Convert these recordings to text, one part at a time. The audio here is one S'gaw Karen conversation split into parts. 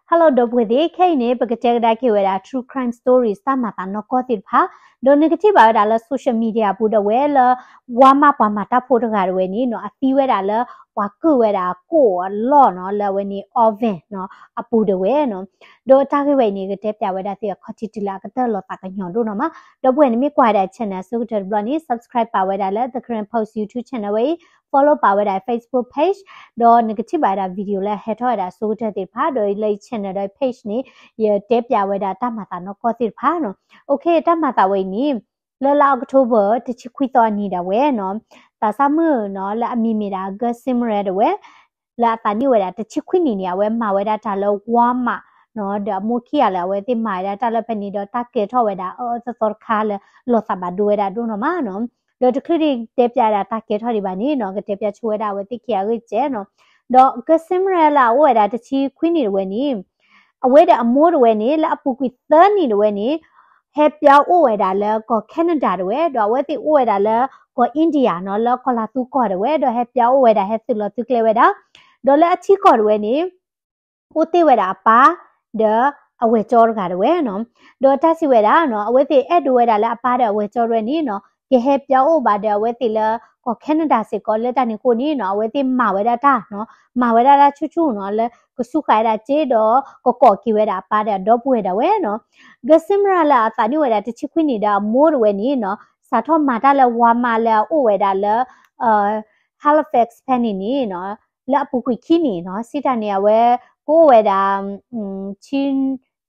Hello ဒီပုၢ်ဝဲၢ်သ့ၣ်, ခဲအံၤန့ၣ် ပကတဲကဒါက့ၤဝဲဒၣ် true crime stories တၢ်မၤသးနီၢ်ကီၢ်သ့ၣ်တဖၣ်, ဒီးနကထံၣ်ဘၣ်ဝဲဒၣ်လၢ social media အပူၤဒီးဝဲလၢ ဝါမးပှၤမၤတၢ်ဖိတဂၤတဝဲန့ၣ်နီၤ အသံဝဲဒၣ်လၢ ပှၤကုၢ်ဝဲဒၣ်ကိၣ်အလီၢ်နီၤ လၢအဝဲန့ၣ် oven နီၤ အပူၤတဝဲနီၤ. ဒီးတၢ်ဂ့ၢ်ဝဲအံၤန့ၣ် ကတဲပၠးဝဲဒၣ်သ့ၣ်အခီၣ်ထံးတုၤလၢအကတၢၢ်လီၤသးကညီၤဒိၣ်နီၤမး. ဒီပုၢ်ဝဲၢ်န့ၣ်မ့ၢ်ကွၢ်ဝဲဒၣ် channel အဆိကတၢၢ်တဘျီန့ၣ် subscribe ပာ်ဝဲဒၣ်လၢ The Karen Post YouTube channel ဝဲအံၤ, follow ပာ်ဝဲဒၣ် Facebook page, ဒီးနကထံၣ်ဘၣ်ဝဲဒၣ် video လၢဟဲထီၣ်ဝဲဒၣ်အဆိကတၢၢ်သ့ၣ်တဖၣ်, ဒီးလၢယ channel ဒီး page န့ၣ် ယတဲပၠးဝဲဒၣ်တၢ်မၤသးနီၢ်ကီၢ်သ့ၣ်တဖၣ်နီၤ. Okay တၢ်မၤသးဝဲအံၤန့ၣ် လၢလါ October တဆံခွံသီအနံၤဒၣ်ဝဲနီၤ, သးစၢ်မုၣ်နီၤ လၢအမံၤမ့ၢ်ဒၣ် Gulsimarah ဒၣ်ဝဲ လၢအသးနံၣ်ဝဲဒၣ်တဆံခွံနံၣ်န့ၣ် အဝဲမၤဝဲဒၣ်တၢ်လၢ Walmart နီၤ, ဒီးအမိၢ်ခံဂၤလၢအဝဲသ့ၣ်မၤဝဲဒၣ်တၢ်လၢဖဲန့ၣ် ဒီးတၢ်ကဲထီၣ်ဝဲဒၣ်အၢအၢသီသီတခါလၢ လီၤသးဘၣ်ဒိဝဲဒၣ်ဒိၣ်နီၤမးနီၤ. ဒီးတချုးဒံးတဲပၠးဒၣ်တၢ်ကဲထီၣ်ဒံးဘၣ်န့ၣ်နီၤ ကတဲပၠးဆိဝဲဒၣ်အဝဲသ့ၣ်ခံဂၤအဂ့ၢ်စဲးနီၤ. ဒီး Gulsimarah လၢအအိၣ်ဝဲဒၣ်တဆံခွံနံၣ်တဝဲန့ၣ် အဝဲဒီးအမိၢ်တဝဲန့ၣ် လၢအပူၤကွံာ်သၢနံၣ်တဝဲန့ၣ် ဟဲပၠီအိၣ်ဝဲဒၣ်လၢကီၢ် Canada တဝဲ, ဒီးအဝဲသ့ၣ်အိၣ်ဝဲဒၣ်လၢကီၢ် India နီၤ လၢကီၢ်လၤသူကီၢ်တဝဲ, ဒီးဟဲပၠီအိၣ်ဝဲဒၣ် ဟဲသုးလီၤသုးကျဲဝဲဒၣ်, ဒီးလၢအထံကီၢ်တဝဲန့ၣ် အိၣ်တ့ၢ်ဝဲဒၣ်အပၢ် ဒီးအဝဲၢ်ကၠီတဂၤတဝဲနီၤ. ဒီးတၢ်စံးဝဲဒၣ်နီၤ အဝဲသ့ၣ်အဲၣ်ဒိးဝဲဒၣ်လၢအပၢ်ဒီးအဝဲၢ်ကၠီတဝဲန့ၣ်နီၤ ကဟဲပၠီအိၣ်ဘၣ်ဒီးအဝဲသ့ၣ်လၢကီၢ် Canada စ့ၢ်ကီး လၢတၢ်န့ၣ်အဃိန့ၣ်နီၤ အဝဲသ့ၣ်မၤဝဲဒၣ်တၢ်နီၤ မၤဝဲဒၣ်တၢ်ဆူၣ်ဆူၣ်နီၤ လၢကစူၢ်ဃာ်ဝဲဒၣ်စ့ဒီး ကကိးက့ၤဝဲဒၣ်အပၢ်ဒီးအဒီပုၢ်ဝဲၢ်ဒၣ်ဝဲနီၤ. Gulsimarah လၢအသးနံၣ်ဝဲဒၣ်တဆံခွံနံၣ်ဒီးအမိၢ်တဝဲန့ၣ်နီၤ စးထီၣ်မၤတၢ်လၢ Walmart လၢအအိၣ်ဝဲဒၣ်လၢ Halifax ဖဲန့ၣ်န့ၣ်နီၤ လၢအပူၤကွံာ်ခံနံၣ်နီၤ စံးတၢ်န့ၣ် အဝဲကအိၣ်ဝဲဒၣ်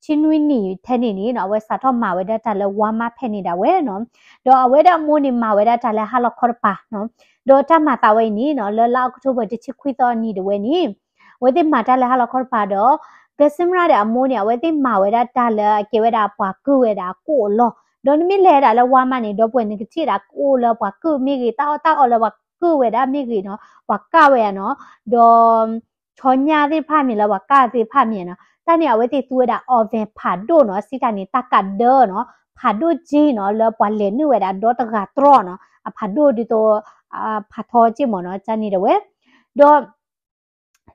ဆံနွံနံၣ်ထဲန့ၣ်န့ၣ်နီၤ အဝဲစးထီၣ်မၤဝဲဒၣ်တၢ်လၢ Walmart ဖဲန့ၣ်ဒၣ်ဝဲနီၤ. ဒီးအဝဲဒၣ်အမိၢ်န့ၣ် မၤဝဲဒၣ်တၢ်လၢဟါလီၤခီတပၤနီၤ. ဒီးတၢ်မၤသးဝဲအံၤန့ၣ်နီၤ လၢလါ October တဆံခွံသီအနံၤတဝဲန့ၣ် အဝဲသ့ၣ်မၤတၢ်လၢဟါလီၤခီတပၤဒီး Gulsimarah ဒီးအမိၢ်န့ၣ် အဝဲသ့ၣ်မၤဝဲဒၣ်တၢ်လၢအကဲဝဲဒၣ်ပှၤကုၢ်ဝဲဒၣ်ကိၣ်အလီၢ်. ဒီးနမ့ၢ်လဲၤဒၣ်လၢ Walmart န့ၣ် ဒီပုၢ်ဝဲၢ် နကထံၣ်ဒၣ်ကိၣ်လၢပှၤကုၢ်မ့ၢ်ဂ့ၤ တၢ်အီၣ်တၢ်အီလၢပှၤကုၢ်ဝဲဒၣ်မ့ၢ်ဂ့ၤနီၤ ပှၤကၢ်ဝဲဒၣ်နီၤ. ဒီး ဆီညၣ်သ့ၣ်တဖၣ်မ့ၢ်လၢပှၤကၢ်သ့ၣ်တဖၣ်မ့ၢ်နီၤ တၢ်န့ၣ် အဝဲသ့ၣ်သူဝဲဒၣ် oven ဖးဒိၣ်နီၤ စံးတၢ်န့ၣ် တၢ်ကးဒၢနီၤ ဖးဒိၣ်က့နီၤ လၢပှၤလဲၤနုာ်ဝဲဒၣ်ဒီတဂၤတြီၣ်နီၤ အဖးဒိၣ်ဒ်သိး ဖးထီက့မ့ၢ်နီၤ ကန့ၣ်တဝဲ. ဒီး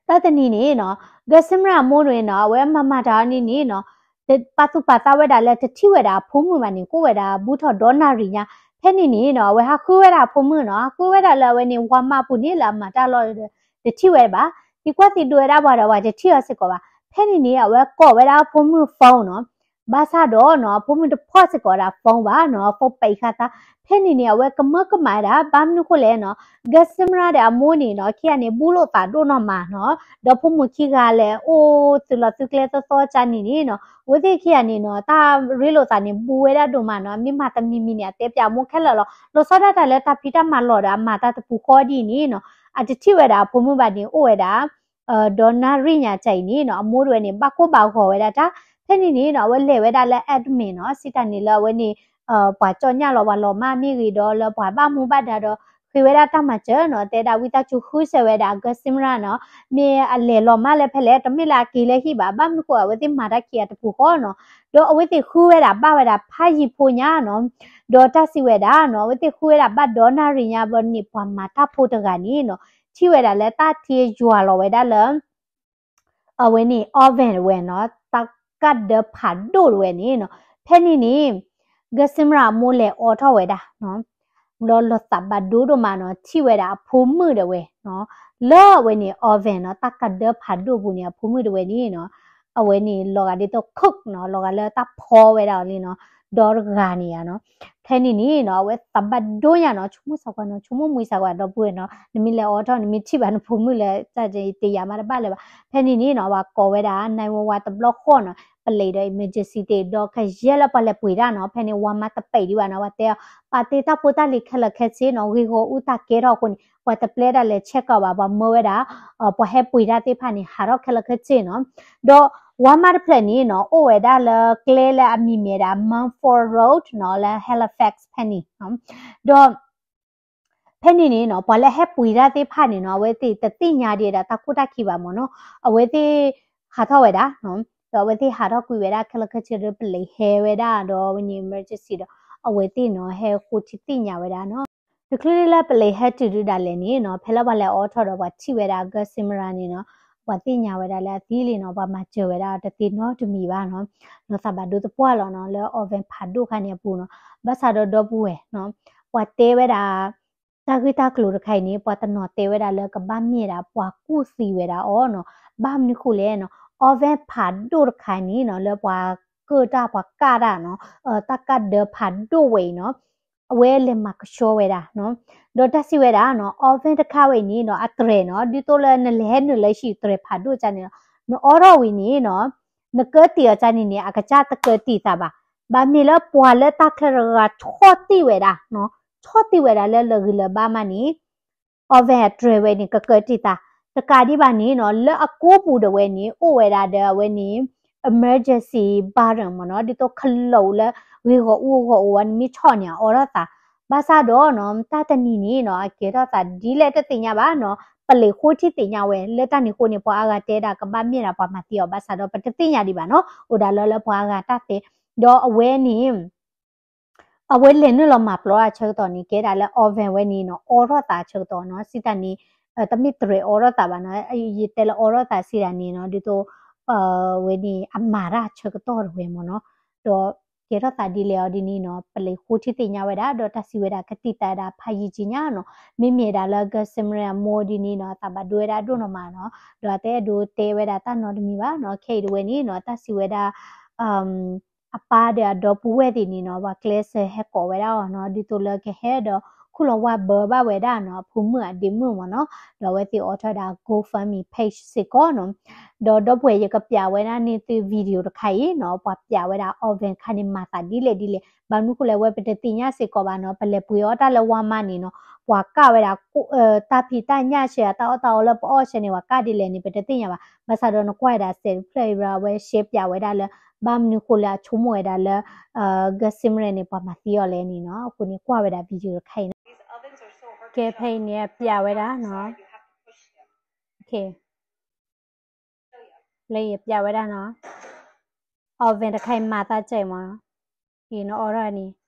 တၢ်တနံၤန့ၣ်နီၤ Gulsimarah အမိၢ်န့ၣ်နီၤ အဝဲမၤမၤတၢ်အီၤန့ၣ်န့ၣ်နီၤ ပာ်သူၣ်ပာ်သးဝဲဒၣ်လၢတထံၣ်ဝဲဒၣ်အဖိမုၣ်ဘၣ်န့ၣ် ကအိၣ်ဝဲဒၣ်ဘူးထီၣ်ဒီနၣ်ရံၣ်ညါ. ဖဲန့ၣ်န့ၣ်နီၤ အဝဲဟးဃုဝဲဒၣ်အဖိမုၣ်နီၤ ဟးဃုဝဲဒၣ်လၢအဝဲန့ၣ် Walmart ပူၤန့ၣ် လၢအမၤတၢ်လီၢ်ဒီး တထံၣ်ဝဲဘၣ်. သံကွၢ်သံဒိးဝဲဒၣ်ပှၤဒီးပှၤတထံၣ်အီၤစ့ၢ်ကီးဘၣ်. ဖဲန့ၣ်န့ၣ် အဝဲကိးဝဲဒၣ်အဖိမုၣ် phone နီၤ ဘၣ်ဆၣ်ဒီးနီၤ အဖိမုၣ်တဖီၣ်စ့ၢ်ကီးဝဲဒၣ် phone ဘၣ်နီၤ phone ပံးဃာ်သး. ဖဲန့ၣ်န့ၣ် အဝဲကမၢကမၣ်ဝဲဒၣ် ဘၣ်မနုၤဃိလဲၣ်နီၤ Gulsimarah ဒီးအမိၢ်န့ၣ်နီၤ ခံဂၤန့ၣ် ဘူးလိာ်သးဒိၣ်နီၢ်မးနီၤ ဒီးဖိမုၣ်ခံဂၤလဲၤအိၣ်သုးလီၤသုးကျဲသီသီကန့ၣ်န့ၣ်နီၤ အဝဲသ့ၣ်ခံဂၤန့ၣ်နီၤ တၢ်ရ့လိာ်သးန့ၣ် ဘူးဝဲဒၣ်ဒိၣ်မးနီၤ မ့ၢ်မၤတမံၤမံၤန့ၣ် အတဲပၠးအမိၢ်ခဲလၢာ်လီၤ. လီၤဆီဒၣ်တၢ်လၢတၢ်ဖံးတၢ်မၤလီၤဒီးအမၤတၢ်တပူၤဃီဒ်အံၤန့ၣ်နီၤ အတထံၣ်ဝဲဒၣ်အဖိမုၣ်ဘၣ်န့ၣ် အိၣ်ဝဲဒၣ် ဒီနၣ်ရံၣ်ညါကၢ်အံၤန့ၣ်နီၤ အမိၢ်တဝဲန့ၣ် ဘၣ်ကိၢ်ဘၣ်ဂီၤဝဲဒၣ်တၢ်. ဖဲန့ၣ်န့ၣ်နီၤ အဝဲလဲၤဝဲဒၣ်လၢ admin နီၤ စံးတၢ်န့ၣ်လၢအဝဲန့ၣ် ပှၤကၠီညၣ်လီၤပှၤလီၤမၢ်မ့ၢ်ဂ့ၤဒီးလၢပှၤဘၣ်မူဘၣ်ဒါဒီး ဃ့ဝဲဒၣ်တၢ်မၤစၢၤနီၤ တဲဒၣ်ဝံသးစူၤဃုစဲးဝဲဒၣ် Gulsimarah နီၤ မ့ၢ်အလဲၤလီၤမၢ်လၢဖဲလဲၣ် တမ့ၢ်လၢအက့ၤလၢဟံၣ်ဘၣ် ဘၣ်မနုၤဃိအဝဲသ့ၣ်မၤတၢ်ခံဂၤတပူၤဃီနီၤ ဒီးအဝဲသ့ၣ်ဃုဝဲဒၣ်ဘၣ်ဝဲဒၣ်ဖးယံၤဖိညါနီၤ ဒီးတၢ်စံးဝဲဒၣ်နီၤ အဝဲသ့ၣ်ဃုဝဲဒၣ်ဘၣ်ဒီနၣ်ရံၣ်ညါဘျီန့ၣ် ပှၤမၤတၢ်ဖိတဂၤန့ၣ်နီၤ ထံၣ်ဝဲဒၣ်လၢတၢ်ထံယွၤလီၤဝဲဒၣ်လၢ အဝဲန့ၣ် oven တဝဲနီၤ တၢ်ကးဒၢဖးဒိၣ်တဝဲန့ၣ်နီၤ ဖဲန့ၣ်န့ၣ် Gulsimarah အမိၢ်လဲၤအိးထီၣ်ဝဲဒၣ်နီၤ ဒီးလီၤသးဘၣ်ဒိဒိၣ်မးနီၤ ထံၣ်ဝဲဒၣ်အဖိမုၣ်တဝဲနီၤ လၢအဝဲန့ၣ် oven နီၤ တၢ်ကးဒၢဖးဒိၣ်ပူၤန့ၣ် အဖိမုၣ်တဝဲန့ၣ်နီၤ အဝဲန့ၣ်လီၤဂာ်ဒ်သိး cook နီၤ လီၤဂာ်လၢတၢ်ဖီဝဲဒၣ်အီၤလံနီၤ ဒီတဂၤန့ၣ်ဧါနီၤ ဖဲန့ၣ်န့ၣ်နီၤ အဝဲသးဘၣ်ဒိညါနီၤ ဆိကမိၣ်စၢ်ကွၢ်နီၤ ဆိကမိၣ်မှံစၢ်ကွၢ်ဒီပုၢ်ဝဲၢ်နီၤ နမ့ၢ်လဲၤအိးထီၣ် နမ့ၢ်ထံၣ်ဘၣ်နဖိမုၣ်လၢတၢ်တယၤမးတဘၣ်လၢၤဘၣ်. ဖဲန့ၣ်န့ၣ်နီၤ ပှၤကိးဝဲဒၣ် nine one one တဘျီဃီနီၤ ပလံးဒီး emergency သ့ၣ် ဒီးကယဲၢ်လၢပှၤလဲၤပှ့ၤတၢ်နီၤ ဖဲန့ၣ် Walmart တပံးဒံးဘၣ်နီၤ ပှၤတဲအီၤ ပာ်တ့ၢ်တၢ်ဖိတၢ်လံၤခဲလၢာ်ခဲဆ့နီၤ ဂ့ၢ်ဂီၢ်အူတၢ်ကဲထီၣ်အဃိန့ၣ် ပှၤတပျဲတၢ်လဲၤ check အီၤဘၣ် ပှၤမၢဝဲဒၣ် ပှၤဟဲပှ့ၤတၢ်သ့ၣ်တဖၣ်န့ၣ် ဟးထီၣ်ခဲလၢာ်ခဲဆ့နီၤ ဒီး Walmart တဖျၢၣ်န့ၣ်နီၤ အိၣ်ဝဲဒၣ်လၢကျဲလၢအမံၤမ့ၢ်ဒၣ် Mumford Road နီၤ လၢ Halifax ဖဲန့ၣ် ဒီး ဖဲန့ၣ်န့ၣ်နီၤ ပှၤလၢဟဲပှ့ၤတၢ်သ့ၣ်တဖၣ်န့ၣ်နီၤ အဝဲသ့ၣ်တသ့ၣ်ညါဒံးဒၣ်တၢ်ခိၣ်တၢ်ခံဘၣ်မ့ၢ်နီၤ အဝဲသ့ၣ်ဟးထီၣ်ဝဲဒၣ် ဒီးအဝဲသ့ၣ်ဟးထီၣ်ကွံာ်ဝဲဒၣ်ခဲလၢာ်ခဲဆ့ဒီး ပလံးဟဲဝဲဒၣ်ဒီးဝဲန့ၣ် emergency ဒီး အဝဲသ့ၣ်နီၤ ဟဲဃိထံသ့ၣ်ညါဝဲဒၣ်နီၤ တချုးလၢပလံးဟဲတုၤဒုးဒၣ်လဲာ်န့ၣ်နီၤ ဖဲလၢပှၤလဲၤအိးထီၣ်ဒီးပှၤထံၣ်ဝဲဒၣ် Gulsimarah န့ၣ်နီၤ ပှၤသ့ၣ်ညါဝဲဒၣ်လၢအသံလံနီၤ, ပှၤမၤစၢၤဝဲဒၣ်တသ့နီတမံၤဘၣ်နီၤ. လီၤသးဘၣ်ဒိသပှၢ်လီၤနီၤ လၢ oven ဖးဒိၣ်ခါန့ၣ်အပူၤနီၤ. ဘၣ်ဆၣ်ဒီးဒီပုၢ်ဝဲၢ်နီၤ ပှၤတဲဝဲဒၣ် တၢ်ဂ့ၢ်တၢ်ကျိၤတခါအံၤန့ၣ် ပှၤတနီၤတဲဝဲဒၣ်လၢကဘၣ်မ့ၢ်ဒၣ်ပှၤကူၣ်သံဝဲဒၣ်အီၤနီၤ. ဘၣ်မနုၤဃိလဲၣ်နီၤ oven ဖးဒိၣ်တခါအံၤန့ၣ်နီၤ လၢပှၤကၢၣ်တၢ်ပှၤကၢ်တၢ်နီၤ တၢ်ကၢ်ဒၢဖးဒိၣ်ဝဲအံၤနီၤ အဝဲလဲၤမၤကဆှီဝဲဒၣ်နီၤ. ဒီးတၢ်စံးဝဲဒၣ်နီၤ oven တခါဝဲအံၤန့ၣ်နီၤ အတြဲၤနီၤ ဒ်သိးလၢနလဲၤဟဲနုာ်လၢဟံၣ်တြဲၤဖးဒိၣ်ကန့ၣ်နီၤ နအိးထီၣ်ဝံၤန့ၣ်နီၤ နကၢတံာ်အီၤကန့ၣ်န့ၣ် အကစၢ်တကၢတံာ်သးဘၣ်. ဘၣ်မ့ၢ်လၢပှၤလၢတၢ်ချၢတဂၤထီၣ်တံၢ်ဝဲဒၣ်နီၤ ထီၣ်တံၢ်ဝဲဒၣ်လၢလၢာ်ဂံၢ်လၢာ်ဘါမးန့ၣ် oven အတြဲၤဝဲန့ၣ် ကကၢတံာ်သး တကးဒံးဘၣ်န့ၣ်နီၤ လၢအကိးပူၤဒၣ်ဝဲန့ၣ် အိၣ်ဝဲဒၣ်ဒီးအဝဲန့ၣ် emergency button မ့ၢ်နီၤ ဒ်သိးခလိာ်လၢဂ့ၢ်ဂီၢ်အူအဂီၢ်အိၣ်ဝဲ နမ့ၢ်ဆီၣ်န့ၣ် အအိးထီၣ်သး. ဘၣ်ဆၣ်ဒီးနီၤ တၢ်တနံၤန့ၣ်နီၤ အကဲထီၣ်သးဒ်လဲၣ်တသ့ၣ်ညါဘၣ်နီၤ ပလံးဃိထံသ့ၣ်ညါဝဲ လၢတၢ်န့ၣ်အဃိန့ၣ် ပှၤအါဂၤတဲဒၣ်ကဘၣ်မ့ၢ်ဒၣ်ပှၤမၤသံအီၤ ဘၣ်ဆၣ်ဒီးပတသ့ၣ်ညါဒံးဘၣ်နီၤ အိၣ်ဒၣ်လၢလၢပှၤအါဂၤတၢ်သ့ ဒီးအဝဲန့ၣ် အဝဲလဲၤနုာ်လီၤမၤပျီအဆၢကတီၢ်န့ၣ် ကဲဒၣ်လၢ oven ဝဲန့ၣ်နီၤ အိးထီၣ်သးအဆၢကတီၢ်နီၤ စံးတၢ်န့ၣ် တမ့ၢ်တြဲၤအိးထီၣ်သးဘၣ်နီၤ ယတဲလၢအိးထီၣ်သးစံးတၢ်န့ၣ်နီၤ ဒ်သိး ဝဲန့ၣ် အမၤတၢ်အဆၢကတီၢ်တဝဲမ့ၢ်နီၤ ဒီးကဲထီၣ်သးဒ်လဲၣ်အီၤဒ်န့ၣ်နီၤ ပလံးဃိထံသ့ၣ်ညါဝဲဒၣ် ဒီးတၢ်စံးဝဲဒၣ်ကတံာ်သးဝဲဒၣ်ဖးယံာ်ကံညါနီၤ မ့မ့ၢ်ဒၣ်လၢ Gethsemane အမိၢ်ဒ်န့ၣ်နီၤ သးဘၣ်ဒိဝဲဒၣ်ဒိၣ်နီၢ်မးနီၤ ဒီးအတအဲၣ်ဒိးတဲဝဲဒၣ်တၢ်နီတမံၤဘၣ်နီၤ ခဲအံၤတဝဲန့ၣ်နီၤ တၢ်စံးဝဲဒၣ် အပၢ်ဒီးအဒီပုၢ်ဝဲၢ်သ့ၣ်န့ၣ်နီၤ ပှၤကျဲးစၢးဟဲကိးဝဲဒၣ်အီၤနီၤ ဒ်သိးလၢကဟဲဒီးခူၣ်လီၤဝါဘၢဘၣ်ဝဲဒၣ်နီၤ အဖိမုၣ်အဒ့မုၣ်မ့ၢ်နီၤ ဒီးအဝဲသ့ၣ်အိးထီၣ်ဝဲဒၣ် GoFundMe page စ့ၢ်ကီးနီၤ ဒီးဒီပုၢ်ဝဲၢ်ယကပျးဝဲဒၣ်န့ၢ်သု video တခါအံၤနီၤ ပှၤပျးဝဲဒၣ် oven ခါန့ၣ်မၤသးဒ်လဲၣ်ဒ်လဲၣ် ဘၣ်မနုၤဃိလဲၣ် ဝဲပတသ့ၣ်ညါစ့ၢ်ကီးဘၣ်နီၤ ပလဲၤပှ့ၤအီၣ်တၢ်လၢ Walmart န့ၣ်နီၤ ပှၤကၢ်ဝဲဒၣ် တၢ်ဖံးတၢ်ညၣ်ဆဲး တၢ်အီၣ်တၢ်အီလၢပအီၣ်ဆဲးန့ၣ် ပှၤကၢ်ဒ်လဲၣ်န့ၣ် ပတသ့ၣ်ညါဘၣ် ဘၣ်ဆၣ်ဒီးနကွၢ်ဝဲဒၣ်စဲးတဖျၢၣ်အံၤ အဝဲရှဲပျးဝဲဒၣ်လၢ ဘၣ်မနုၤဃိလၢအဆိကမိၣ်ဝဲဒၣ်လၢ Gethsemane န့ၣ် ပှၤမၤသံအီၤလဲၣ်န့ၣ်နီၤ အဃိန့ၣ်ကွၢ်ဝဲဒၣ် video တခါအံၤနီၤ ကဲဖဲအံၤန့ၣ် ပျးဝဲဒၣ်နီၤ လၢယပျးဝဲဒၣ်နီၤ oven တခါအံၤမၤသးကဲအံၤမ့ၢ်နီၤ အံၤနအိးထီၣ်န့ၣ်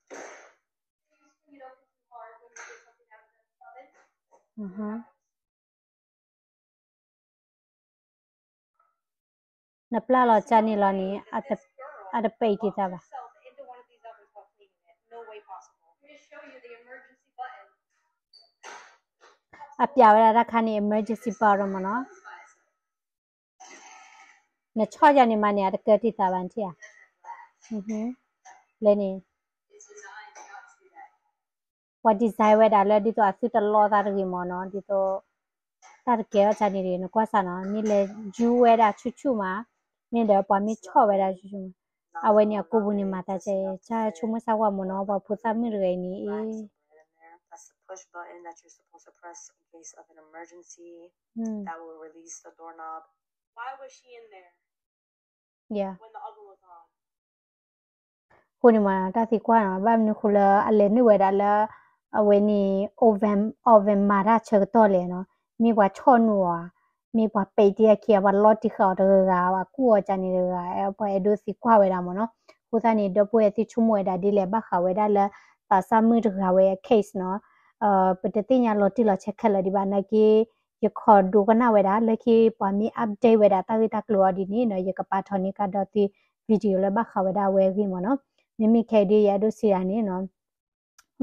နပျၢ်လီၤကန့ၣ်လီၤန့ၣ် အတပဲာ်က့ၤသးဘၣ် အပျးဝဲဒၣ်တၢ်ခါန့ၣ် emergency button မ့ၢ်နီၤ နဆီၣ်ယၤန့ၣ်မးန့ၣ် အတကၢတံာ်သးဘၣ်နထံၣ်ဧါ လၢန့ၣ် ပှၤ design ဝဲဒၣ်လၢဒ်သိးအသုတလီသးတဂ့ၤမ့ၢ်နီၤ ဒ်သိး တၢ်တကဲထီၣ်ကန့ၣ်တဂ့ၤ နကွၢ်စၢ်နီၤ မ့ၢ်လဲၤယူဝဲဒၣ်ဆူၣ်ဆူၣ်မး မ့ၢ်ဒီးပှၤမ့ၢ်ဆီၣ်ဝဲဒၣ်ဆူၣ်ဆူၣ်မး အဝဲန့ၣ်အကိာ်ပူၤန့ၣ်မၤသးကဲ တၢ်ဆိကမိၣ်ဆၢကွၢ်မ့ၢ်နီၤ ပှၤဖိသၣ်မုၣ်တဂၤအံၤန့ၣ် အဃိန့ၣ်မ့ၢ်တၢ်သံကွၢ်နီၤ ဘၣ်မနုၤဃိလၢအလဲၤနုာ်ဝဲဒၣ်လၢ အဝဲန့ၣ် oven oven မၤတၢ်ဆၢကတီၢ်လဲၣ်နီၤ မ့ၢ်ပှၤဆီၣ်နုာ်အီၤဧါ မ့ၢ်ပှၤပဲာ်တ့ၢ်အခံ ပှၤလီတံၢ်ဃာ်အီၤတဂၤဂၤ ပှၤကူၣ်အီၤကန့ၣ်တဂၤဂၤ ပှၤအဲၣ်ဒိးသံကွၢ်ဝဲဒၣ်မ့ၢ်နီၤ အဃိသတးန့ၣ် ဒီပုၢ်ဝဲၢ်သ့ၣ်ဆိကမိၣ်ဝဲဒၣ်ဒ်လဲၣ် ဘၣ်ဃးဝဲဒၣ်လၢ သးစၢ်မုၣ်တဂၤဝဲအ case နီၤ ပတသ့ၣ်ညါလီၤတံၢ်လီၤဆဲးခဲလၢာ်ဒံးဘၣ်နာ်က့ ယခီဒိကနၣ်ဝဲဒၣ် လၢခံပှၤမ့ၢ် update ဝဲဒၣ်တၢ်ဂ့ၢ်တၢ်ကျိၤအီၤဒ်န့ၣ်နီၤ ယကပာ်ထီၣ်န့ၢ်ကဒီးသု video လၢဘၣ်ဃးဝဲဒၣ်အဝဲအဂ့ၢ်မ့ၢ်နီၤ မ့မ့ၢ်ခဲအံၤဒ်ယအဲၣ်ဒိးစံးတၢ်န့ၣ်နီၤ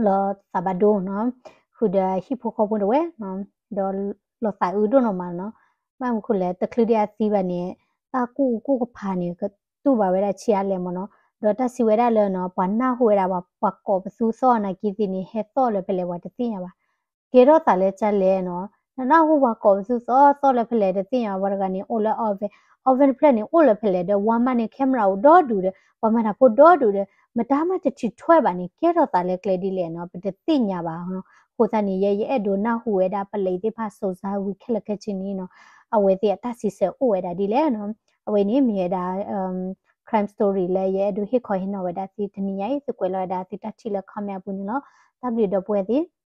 လီၤသးဘၣ်ဒိနီၤ ဃုာ်ဒီးဟံၣ်ဖိဃီဖိတဝဲနီၤ ဒီးလီၤသးအုးဒိၣ်နီၢ်မးနီၤ ဘၣ်မနုၤဃိလဲၣ် တချုးဒံးအသံဘၣ်န့ၣ် တၢ်ကူၣ်အူကူၣ်ကဖးန့ၣ် ကတူၢ်ဘၣ်ဝဲဒၣ်ဆံးအါလဲၣ်မ့ၢ်နီၤ ဒီးတၢ်စံးဝဲဒၣ်လၢနီၤ ပှၤနၢ်ဟူဝဲဒၣ် ပှၤကိးပသူသီၣ်နာ်က့သ့ၣ်န့ၣ် ဟဲသီၣ်လၢဖဲလဲၣ်ပှၤတသ့ၣ်ညါဘၣ် ကဲထီၣ်သးလၢကလဲၣ်နီၤ နနၢ်ဟူပှၤကိးပသူသီၣ်သီၣ်လၢဖဲလဲၣ်တသ့ၣ်ညါဘၣ် ပှၤတဂၤန့ၣ် အိၣ်လၢ oven oven တဖျၢၣ်န့ၣ် အိၣ်လၢဖဲလဲၣ်ဒီး Walmart န့ၣ် camera အိၣ်ဒီဒူၣ်ဒီး ပှၤမၤတၢ်ဖိဒီဒူၣ်ဒီး မတၤမးတထုးထွဲဘၣ်န့ၣ် ကဲထီၣ်သးလၢကျဲဒ်လဲၣ်နီၤ ပတသ့ၣ်ညါဘၣ်နီၤ အဃိသတးန့ၣ် ယဲယအဲၣ်ဒိးနၢ်ဟူဝဲဒၣ်ပလံးသ့ၣ်တဖၣ် စိၤစါဝံၤခဲလၢာ်ခဲဆ့န့ၣ်နီၤ အဝဲသ့ၣ်အတၢ်စံးဆၢအိၣ်ဝဲဒၣ်ဒ်လဲၣ်နီၤ အဝဲန့ၣ်မ့ၢ်ဝဲဒၣ် crime story လၢယအဲၣ်ဒိးဟ့ၣ်ခီဟ့ၣ်နီၤဝဲဒၣ်သုတနံၤညါအံၤ သုကွဲးလီၤဝဲဒၣ်သုတၢ်ထံၣ်လၢ comment အပူၤန့ၣ်လီၤ တၢ်ဘျုးဒီပုၢ်ဝဲၢ်သ့ၣ်